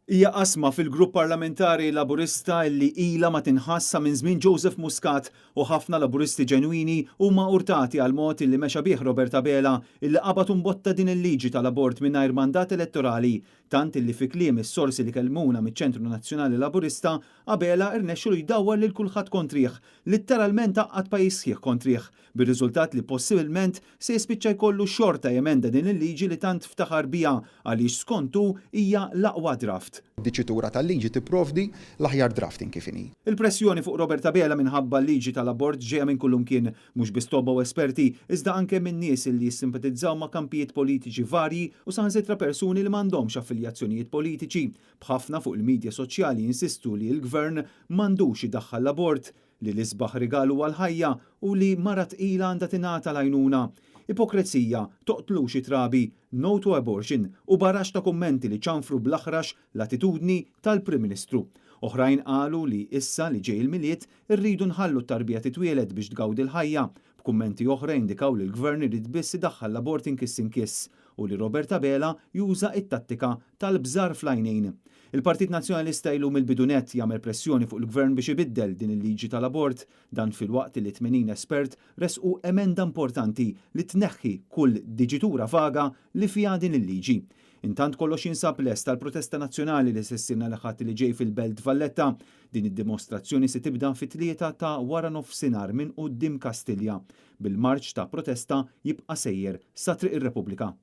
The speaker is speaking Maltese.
Hija qasma fil-Grupp Parlamentari Laburista li ilha ma tinħass sa minn żmien Joseph Muscat u ħafna Laburisti ġenwini huma urtati għall-mod illi mexa bih Robert Abela illi qabad u mbotta din il-liġi tal-abort mingħajr mandat elettorali tant illi fi kliem is-sorsi li kellmuna miċ-Ċentru Nazzjonali Laburista Abela rnexxielu jdawwar lil kulħadd kontrih, litteralment għaqqad pajjiż sħiħ kontrih, bir-riżultat li possibilment se jispiċċa jkollu xorta jemenda din il-liġi li tant ftaħar biha għaliex skont hu hija l-aqwa draft. Id-diċitura tal-liġi tipprovdi l-aħjar drafting kif inhi. Il-pressjoni fuq Robert Abela minħabba l-liġi tal-abort ġejja minn kullumkien, mhux biss tobba u esperti, iżda anke minn nies li jissimpatizzaw ma' kampijiet politiċi varji u saħansitra persuni li m'għandhomx affiljazzjonijiet politiċi, b'ħafna fuq il-midja soċjali jinsistu li l-Gvern m'għandux idaħħal l-abort, li l-isbaħ rigal huwa l-ħajja u li mara tqila għandha tingħata l-għajnuna. Ipokrezija, toqtlux it-trabi, no to abortion u baraxx ta' kummenti li ċanfru bl-aħrax l-attitudni tal-Prim Ministru. Oħrajn qalu li issa li ġej il-Milied irridu nħallu t-tarbija titwieled biex tgawdi l-ħajja, b'kummenti oħra jindikaw li l-Gvern irid biss idaħħal l-abort inkiss inkiss u li Robert Abela juża t-tattika tal-bżar fl-għajnejn. Il-Partit Nazzjonalista ilu mill-bidu nett jagħmel pressjoni fuq il-Gvern biex ibiddel din il-liġi tal-abort, dan filwaqt li 80 espert ressqu emenda importanti li tneħħi kull diġitura vaga li fiha din il-liġi. Intant kollox jinsab lest għall-protesta nazzjonali li se ssir nhar il-Ħadd li ġej fil-Belt Valletta. Din id-dimostrazzjoni se tibda fit-3 ta' waranofsinhar minn quddiem Kastilja, bil-marċ ta' protesta jibqa' sejjer sa Triq ir-Repubblika.